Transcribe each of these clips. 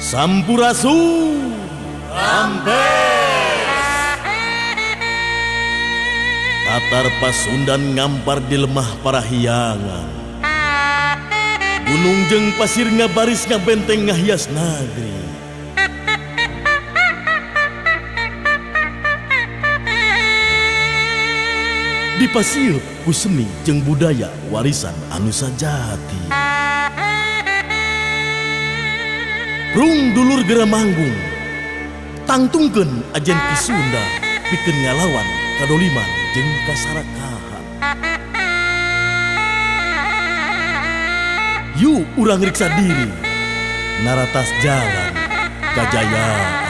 Sampurasun Rampes. Tatar Pasundan ngampar di lemah Parahyangan. Gunung jeung pasir ngabaris ngabenteng ngahias nagri. Dipasieup ku seni jeung budaya warisan anu sajati. Prung dulur gera manggung, tangtungkeun ajen Ki Sunda pikeun ngalawan kadoliman jeung kasarakahan. Yuk urang riksa diri, naratas jalan kajayaan.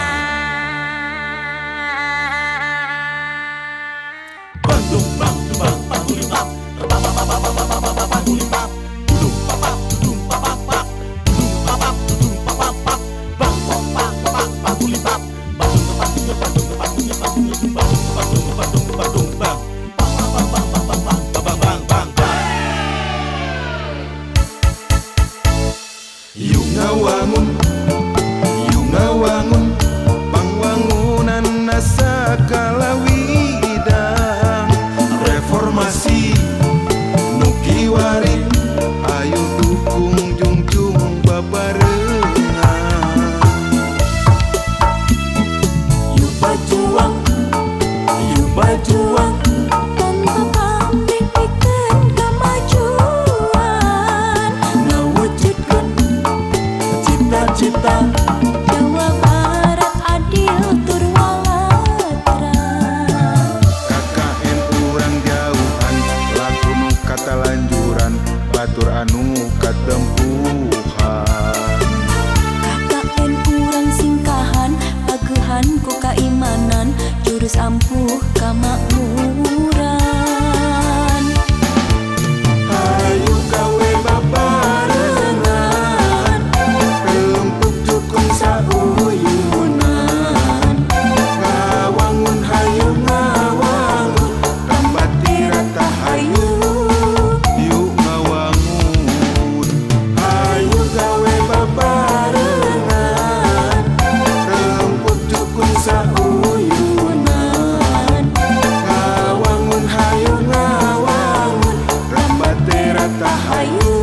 Yuk ngawangun, pangwangunan nasa kalawidang. Reformasi nu kiwari, ayo dukung jungjung babarengan. Yuk berjuang, yuk berjuang, tanpa pamrih pikeun kamajuan, ngawujudkeun cita-cita Jawa Barat adil tur walatra. KKN urang jauhan, laku nu katalanjuran, batur anu katempuhan. KKN urang singkahan, pagehan ku kaimanan, jurus ampuh kamakmuran. Hayu gawe babarengan, rempuk dukung sauyunan. Ngawangun hayu ngawangun, rambati rata hayu. Yuk ngawangun, hayu gawe babarengan, rempuk dukung sauyunan. Ngawangun hayu ngawangun, rambati rata hayu.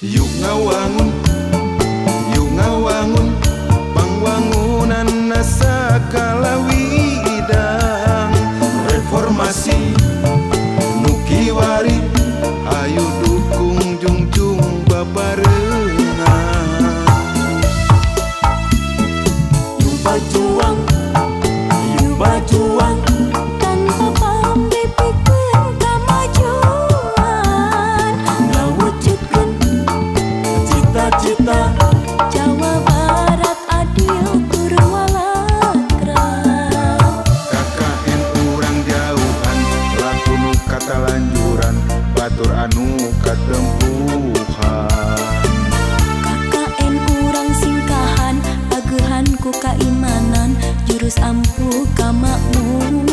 Yuk ngawangun. Yuk ngawangun, pangwangunan nasa kalawidang. Reformasi nu kiwari, ayo dukung jungjung babarengan. Yuk berjuang, yuk berjuang, tanpa pamrih pikeun kamajuan, ngawujudkeun cita-cita Jawa Barat adil tur walatra. KKN urang jauhan, laku nu katalanjuran, batur anu katempuhan. KKN urang singkahan, pagehan ku kaimanan, jurus ampuh kamakmuran.